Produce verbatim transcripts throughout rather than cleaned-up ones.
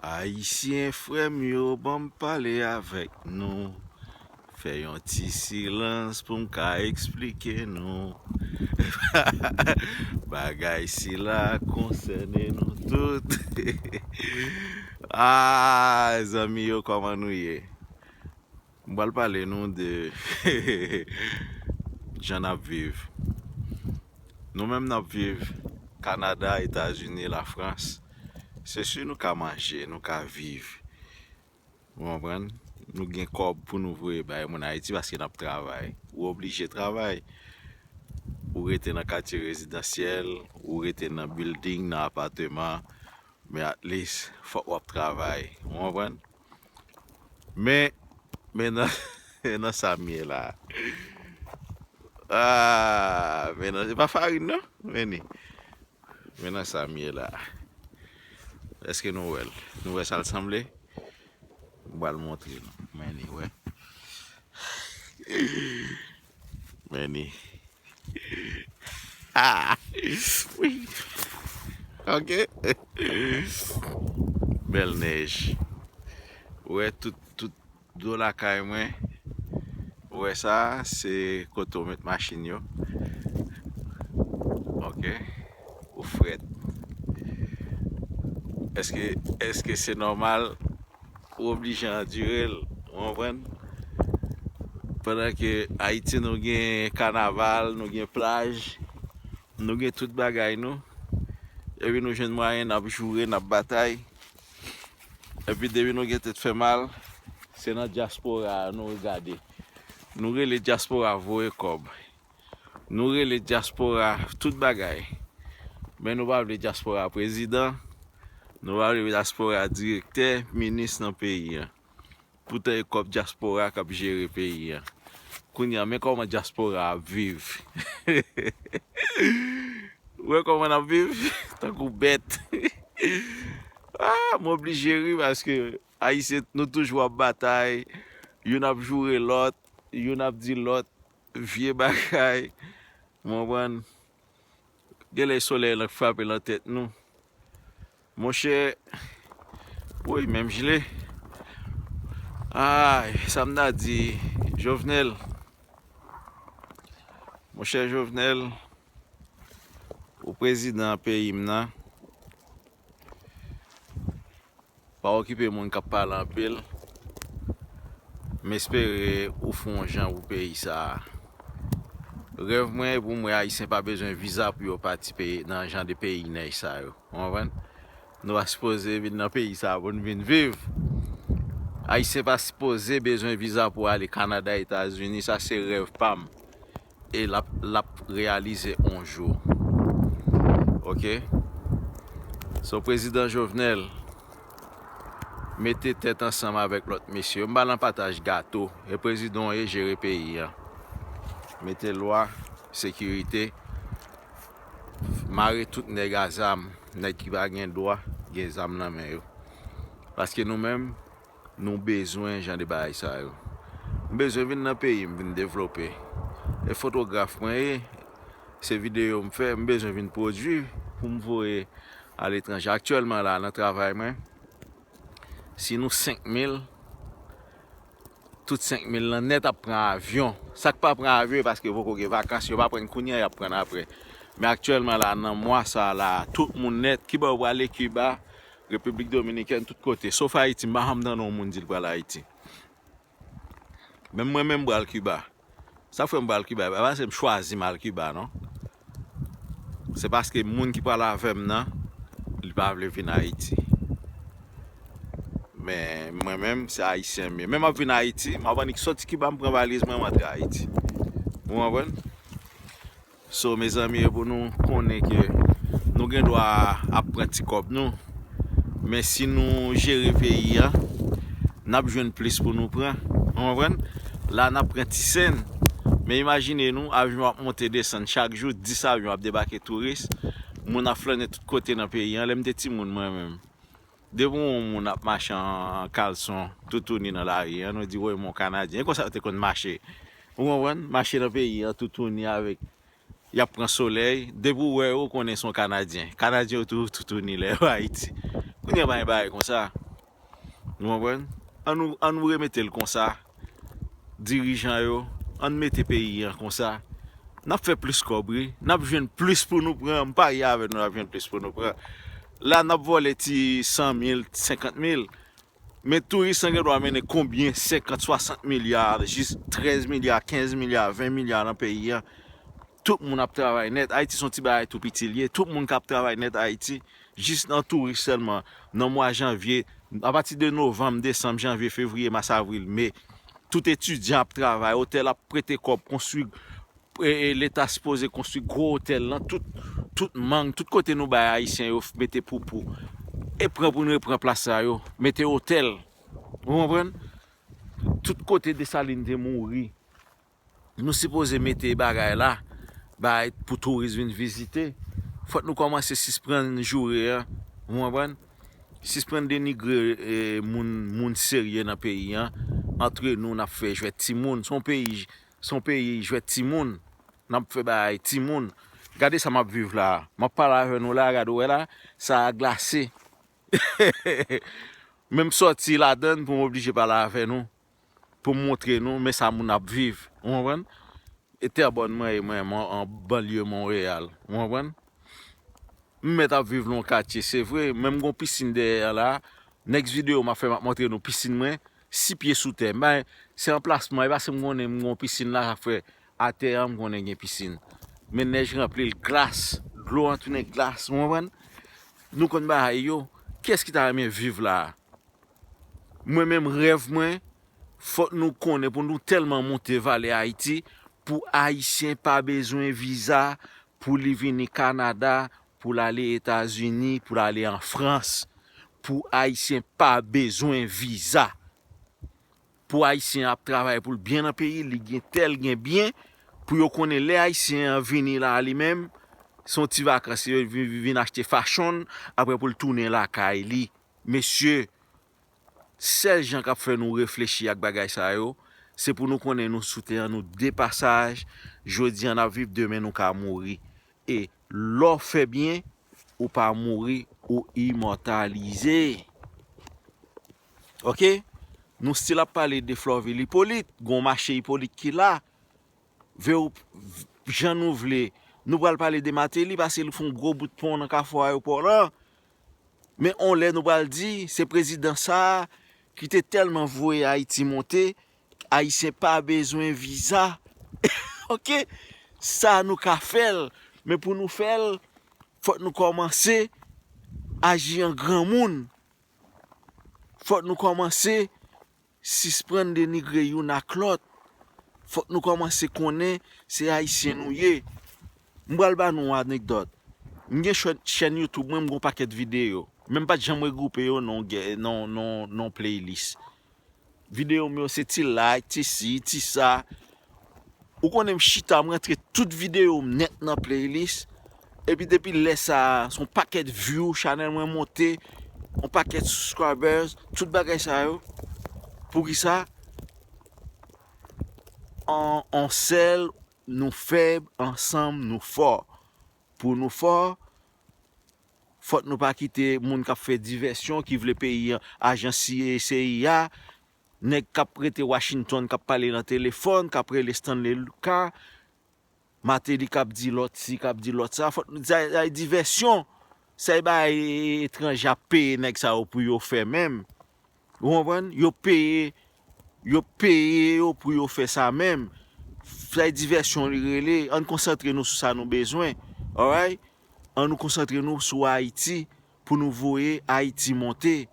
Ayisyen frè m yo, ban m pale avèk nou. Fè yon ti silans pou m ka eksplike nou. Bagay sila konsène nou tout. Ah, zanmi yo, kòman nou ye? M pral pale nou de jan n ap viv. Nou menm n ap viv Kanada, Etazini, Lafrans. Se si nou ka manje, nou ka viv. Ou konprann? Nou gen kòb pou nou voye bay moun Ayiti paske n ap travay. Ou oblije travay. Ou rete nan katye rezidansyèl, ou rete nan building, nan apateman, men at least fòk w ap travay. Ou konprann? Men, men nan, men nan sa m ye la. Ah, men nan, se pa farin non, men ni. Men nan sa m ye la. Èske nou wè l? Nou wè sa l sanble? M pral montre nou. Men ni, wè. Men ni. Ah! Wi. Ok. Bèl nèj. Ou wè tout, tout do lakay mwen. Ou wè sa, se kote w met machin yo. Ok. Ou frèt. Èske, èske se nòmal? Ou oblije andire l, ou konprann? Pandan ke Ayiti nou gen kanaval, nou gen plaj, nou gen tout bagay nou. Epi nou jwenn mwayen, n ap joure, n ap batay. Epi depi nou gen tèt fè mal, se nan dyaspora a nou gade. Nou rele dyaspora voye kòb. Nou rele dyaspora tout bagay. Men nou pa vle dyaspora prezidan. Nou pa vle dyaspora direktè, minis nan peyi an. Poutan e kòb dyaspora k ap jere peyi an. Kounye a, men kòman dyaspora ap viv. Ou wè kòman n ap viv? Tankou bèt. Ah, m oblije ri paske Ayisyen, nou toujou ap batay. Youn ap joure lòt, youn ap di lòt vye bagay. Ou konprann? Genlè solèy lan k frape lan tèt nou. Monchè, woy, menm jile. Ay, sa m ta di, Jovenel. Monchè Jovenel, ou prezidan peyi m nan. Pa okipe moun k ap pale anpil. M espere ou fè yon jan pou peyi sa a. Rèv mwen e pou m wè Ayisyen pa bezwen viza pou yo pati peyi, nan jan de peyi nèg sa yo. Ou konprann? Nou pa sipoze vin nan peyi sa a pou n vin viv. Ayisyen pa sipoze bezwen viza pou ale Kanada, Etazini. Sa se rèv pa m. E l ap, l ap reyalize yon jou. Ok? So, prezidan Jovenel, mete tèt ansanm avèk lòt mesye yo. M pa nan pataj gato. E prezidan w ye, jere peyi an. Mete lwa, sekirite, mare tout nèg a zam, nèg ki pa gen dwa gen zam nan men yo. Paske nou menm, nou bezwen jan de bagay sa yo. M bezwen vin nan peyi m, vin devlope. E fotograf mwen ye, se videyo m fè, m bezwen vin pwodui pou m voye aletranje. Aktyèlman la, nan travay mwen, si nou senk mil, tout senk mil lan nèt ap pran avyon. Sa k pa pran avyon, e paske poko gen vakans, yo pa pran kounye a, y ap pran apre. Men aktyèlman la, nan mwa sa a la, tout moun nèt, Kiba yo prale, Kiba, Repiblik Dominikèn, tout kote. Sof Ayiti, m pa janm tande yon moun di l pral Ayiti. Menm mwen menm, m pral Kiba. Sa fè m pral Kiba, e pa paske m chwazi m al Kiba, non. Se paske moun ki pral avè m nan, li pa vle vin Ayiti. Men mwen menm, se Ayisyen m ye. Men m ap vin Ayiti, m ap annik sòti Kiba, m pran valiz mwen, m antre Ayiti. Ou konprann? So, mezanmi, e pou nou konnen ke nou gen dwa ap pran ti kòb nou, men si nou jere peyi a, n ap jwenn plis pou nou pran. Ou konprann? La, n ap pran ti sèn. Men imajine nou, avyon ap monte desann chak jou, dis avyon ap debake touris. Moun ap flannen tout kote nan peyi an. Lè m te timoun mwen menm, depi w wè yon moun ap mache an kalson, toutouni nan lari an, nou di, "Woy, men yon Kanadyen." E konsa yo te konn mache. Ou konprann? Mache nan peyi an, toutouni avèk, y ap pran solèy. Depi w wè yo, ou konnen se yon Kanadyen. Kanadyen yo toujou toutouni lè yo Ayiti. Kounye a pa gen bagay konsa. Ou konprann? An nou, an nou remete l konsa. Dirijan yo, ann mete peyi an konsa. N ap fè plis kòb, wi. N ap jwenn plis pou nou pran. M parye avè nou, n ap jwenn plis pou nou pran. La, n ap vòlè ti san mil, senkant mil. Men touris lan gen dwa mennen konbyen senkant, swasant milya, jis trèz milya, kenz milya, ven milya nan peyi an. Tout moun ap travay nèt. Ayiti se yon ti bagay tou piti l ye. Tout moun k ap travay nèt Ayiti, jis nan touris sèlman, nan mwa janvye, apati de novanm, desanm, janvye, fevriye, mas, avril, me, tout etidyan ap travay, otèl ap prete kòb, konstwi, e, e, leta sipoze konstwi gwo otèl lan, tout, tout mang, tout kote nou bay Ayisyen yo mete poupou. E pran pou n repran plas sa yo, mete otèl. Ou konprann? Tout kote Desalin te mouri. Nou sipoze mete bagay la, bay pou touris vin vizite. Fòk nou kòmanse sisprann joure an. Ou konprann? Sisprann denigre, e, moun, moun serye nan peyi an. Antre nou, n ap fè jwèt timoun. Se yon peyi, se yon peyi jwèt timoun. N ap fè bagay timoun. Gade sa m ap viv la. M ap pale avè nou la, gade w wè la, sa a glase. Men m sòti ladan l pou m oblije pale avè nou, pou m montre nou, men sa moun ap viv. Ou konprann? E Tèbòn mwen ye, mwen, mwen, an banlye Monreyal. Ou konprann? M mèt ap viv nan yon katye, se vre, men m gon pisin dèyè la. Next videyo m ap fè, m ap montre nou pisin mwen, sis pye sou tè. M bay, se anplasman, e paske m konnen m gon pisin la, sa fè atè a, m konnen gen pisin. Men nèj ranpli l glas, dlo an tounen glas, ou konprann? Nou konn bagay yo. Kiyès ki ta renmen viv la a? Mwen menm, rèv mwen, fòk nou konnen pou nou tèlman monte valè Ayiti, pou Ayisyen pa bezwen viza pou li vini Kanada, pou l ale Etazini, pou l ale an Frans, pou Ayisyen pa bezwen viza. Pou Ayisyen ap travay pou l byen nan peyi, li gen tè, l gen byen, pou yo konnen lè Ayisyen an vini la li menm, se yon ti vakans, yo vin, vin achte fachonn, apre pou l tounen lakay li. Mesye, sèl jan k ap fè nou reflechi ak bagay sa yo, se pou nou konnen nou sou tè an, nou de pasaj. Jodi a n ap viv, demen nou ka mouri. E lè w fè byen, ou pa mouri, ou imòtalize. Oke? Nou still ap pale de Florvil Hyppolite, gon mache Hyppolite ki la. Ve w, jan nou vle. Nou pral pale de Martelly, paske li fè yon gwo bout pon nan kafou ayewopò lan. Men on lè nou pral di, se prezidan sa a ki te tèlman voye Ayiti monte, Ayisyen pa bezwen viza. Oke? Sa nou ka fè l, men pou nou fè l, fòk nou kòmanse aji an granmoun. Fòk nou kòmanse sisprann denigre youn ak lòt. Fòk nou kòmanse konnen se Ayisyen nou ye. M pral ba nou yon anekdòt. M gen chè-, chèn YouTube mwen, m gen yon pakèt videyo. Men m pa t janm regwoupe yo nan, nan, nan, nan playlist. Videyo m yo se ti like, ti si, ti sa. Ou konnen m chita, m rantre tout videyo m nèt nan playlist. Epi depi lè sa a, se yon pakèt view, chanèl mwen monte, yon pakèt subscribers, tout bagay sa yo. Poukisa? An, an sèl, nou fèb, ansanm, nou fò. Pou nou fò, fòk nou pa kite moun k ap fè divèsyon, ki vle peyi an, ajan C I A, nèg k ap rete Washington, k ap pale nan telefòn, k ap rele Stanley Lucas, Martelly k ap di lòt si, k ap di lòt sa, fòk nou di sa, sa e divèsyon. Sa e bagay etranje ap peye nèg sa yo pou yo fè menm. Ou konprann? Yo peye, yo peye yo pou yo fè sa menm. Sa e divèsyon li rele. Ann konsantre nou sou sa nou bezwen. Alright? An nou konsantre nou sou Ayiti pou nou voye Ayiti monte.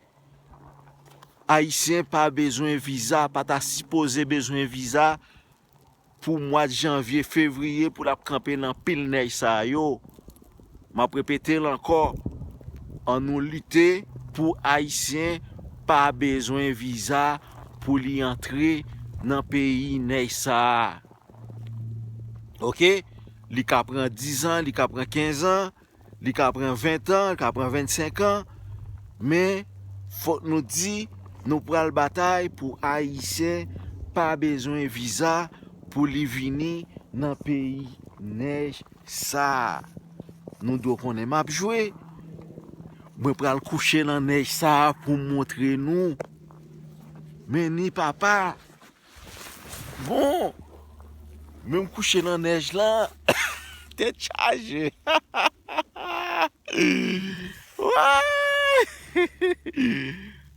Ayisyen pa bezwen viza, pa ta sipoze bezwen viza pou mwa janvye, fevriye, pou l ap kanpe nan pil nèj sa yo. M ap repete l ankò, an nou lite pou Ayisyen pa bezwen viza pou li antre nan peyi nèj sa a. Oke? Li ka pran diz an, li ka pran kenz an, li ka pran ven an, li ka pran vennsenk an, men fòk nou di nou pral batay pou Ayisyen pa bezwen viza pou li vini nan peyi nèj sa a. Nou dwe konnen m ap jwe. Mwen pral kouche nan nèj sa a pou m montre nou. Men ni papa. Bon, men m kouche nan nèj la. Tèt chaje. Why?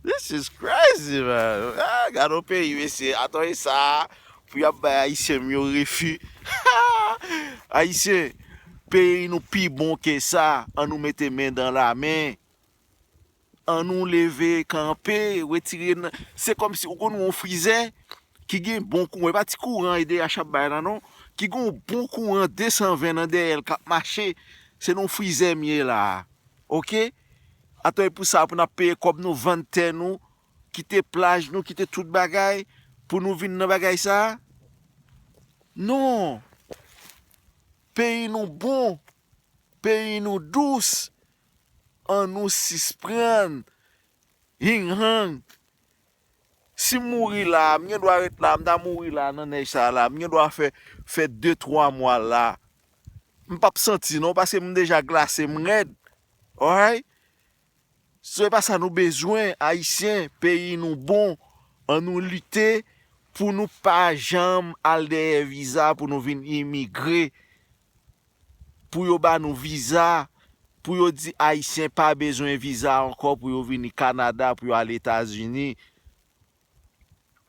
This is crazy, man. Ah, gade yon peyi, mesye. Atò, e sa, pou y ap bay Ayisyen m yo refi. Ayisyen, peyi nou pi bon ke sa. Ann nou mete men dan lamen. Ann nou leve kanpe, retire nan, se kòmsi ou konn yon frizè ki gen bon kouran, e pa ti kouran E D H ap bay la non, ki gen yon bon kouran de san ven nan dèyè l k ap mache, se nan yon frizè m ye la a. Oke? Atò e pou sa pou n ap peye kòb nou, vann tè nou, kite plaj nou, kite tout bagay, pou nou vin nan bagay sa a? Non! Peyi nou bon, peyi nou dous, ann nou sisprann hing hang. Si m mouri la, m gen dwa ret la, m ta mouri la nan nèj sa la, m gen dwa fè, fè de twa mwa la. M p ap santi non, paske m deja glase, m rèd. Alright? Se pa sa nou bezwen, Ayisyen, peyi nou bon. Ann nou lite pou nou pa janm al dèyè viza, pou nou vin imigre, pou yo ba nou viza, pou yo di Ayisyen pa bezwen viza ankò pou yo vini Kanada, pou yo al Etazini.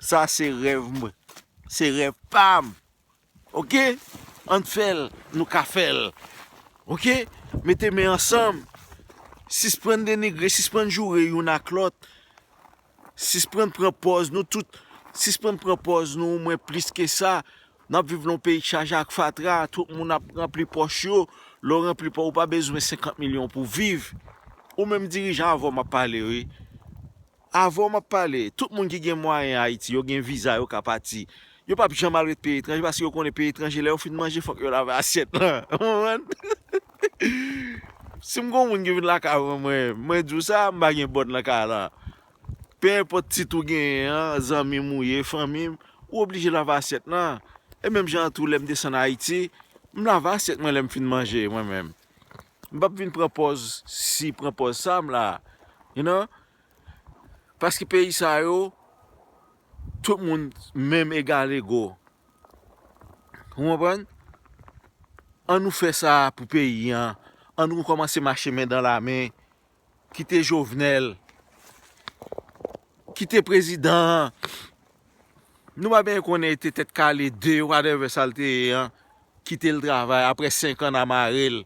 Sa se rèv mwen. Se rèv pa m. Oke? Ann fè l, nou ka fè l. Oke? Mete men ansanm. Sisprann denigre, sisprann joure youn ak lòt. Sisprann pran pòz nou tout. Sisprann pran pòz nou, mwen plis ke sa. N ap viv nan yon peyi k chaje ak fatra, tout moun ap ranpli pòch yo. Lè w ranpli pòch, ou pa bezwen senkant milyon pou viv. Ou menm dirijan, avè w m ap pale, wi. Avè w m ap pale, tout moun ki gen mwayen Ayiti, yo gen viza, yo ka pati. Yo p ap janm al ret peyi etranje, paske yo konnen peyi etranje, lè yo fin manje, fòk yo lave asyèt lan. Ou konprann? Si m gon moun ki vin lakay mwen, mwen, mwen di w sa, m pa gen bòn nan kay la. Pe enpòt tit ou genyen an, zanmi m ou ye, fanmi m, ou oblije lave asyèt lan. E menm jan an tou, lè m desann Ayiti, m lave asyèt mwen lè m fin manje, mwen menm. M p ap vin pran pòz si, pran pòz sa m la. You know? Paske peyi sa yo, tout moun menm egal ego. Ou konprann? Ann nou fè sa pou peyi an. Ann nou kòmanse mache men dan lamen. Kite Jovenel. Kite prezidan an. Nou pa byen konnen te tèt kale de, whatever sa l te ye an. Kite l travay. Apre senk an, n a mare l.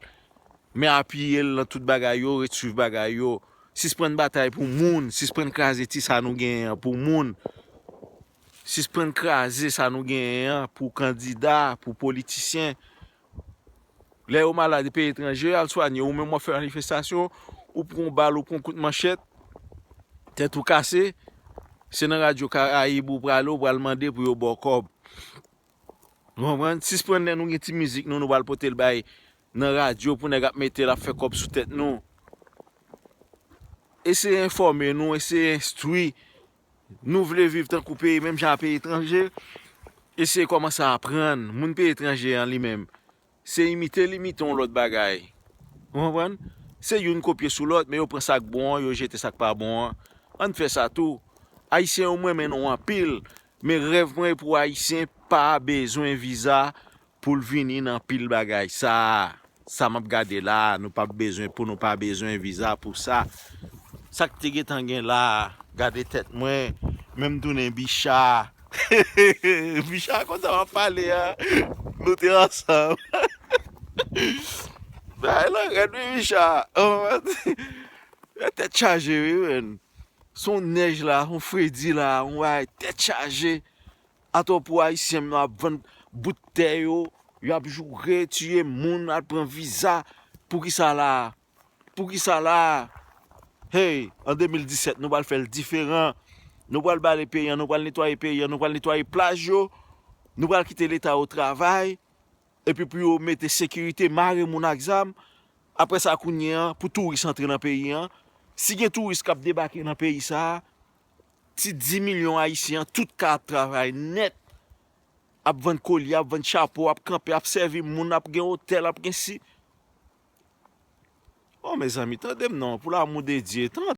Men apiye l nan tout bagay yo, ret swiv bagay yo. Sisprann batay pou moun, sisprann kraze ti sa nou genyen an pou moun. Sisprann kraze sa nou genyen an pou kandida, pou politisyen. Lè yo malad peyi etranje, al swanye, ou menm w ap fè manifestasyon, ou pran bal, ou pran kout manchèt, tèt ou kase, se nan Radyo Karayib ou prale, ou pral mande pou yo ba w kòb. Ou konprann? Sisprann lè nou gen ti mizik nou, nou pral pote l bay nan radyo pou nèg ap mete l ap fè kòb sou tèt nou. Eseye enfòme nou, eseye enstwi. Nou vle viv tankou peyi, menm jan a peyi etranje. Eseye kòmanse aprann. Moun peyi etranje an li menm, se imite l imite yon lòt bagay. Ou konprann? Se youn kopye sou lòt, men yo pran sa k bon an, yo jete sa k pa bon an. Ann fè sa tou. Ayisyen yo, m renmen nou anpil, men rèv mwen e pou Ayisyen pa bezwen viza pou l vini nan pil bagay sa. Sa m ap gade la, nou p ap bezwen, pou nou pa bezwen viza pou sa. Sa k te gentan gen la, gade tèt mwen, men m tounen Bicha. Bicha, konsa m ap pale a, nou te ansanm. Bagay lan rèd wi, Bicha. Tèt chaje wi, menn. Se yon nèj la, yon fredi la, yon bagay tèt chaje. Atò pou Ayisyen m nan ap vann bout tè yo, y ap joure, tiye moun, al pran viza. Poukisa la? Poukisa la? Hey, an de mil disèt, nou pral fè l diferan. Nou pral bale peyi an, nou pral netwaye peyi an, nou pral netwaye plaj yo. Nou pral kite Leta yo travay. Epi pou yo mete sekirite, mare moun ak zam. Apre sa, kounye an, pou touris antre nan peyi an, si gen touris k ap debake nan peyi sa a, ti dis milyon Ayisyen an, tout ka ap travay nèt, ap vann kolye, ap vann chapo, ap kanpe, ap sèvi moun, ap gen otèl, ap gen si. Oh, mezanmi, tande m non, pour l'amour de Dieu, tande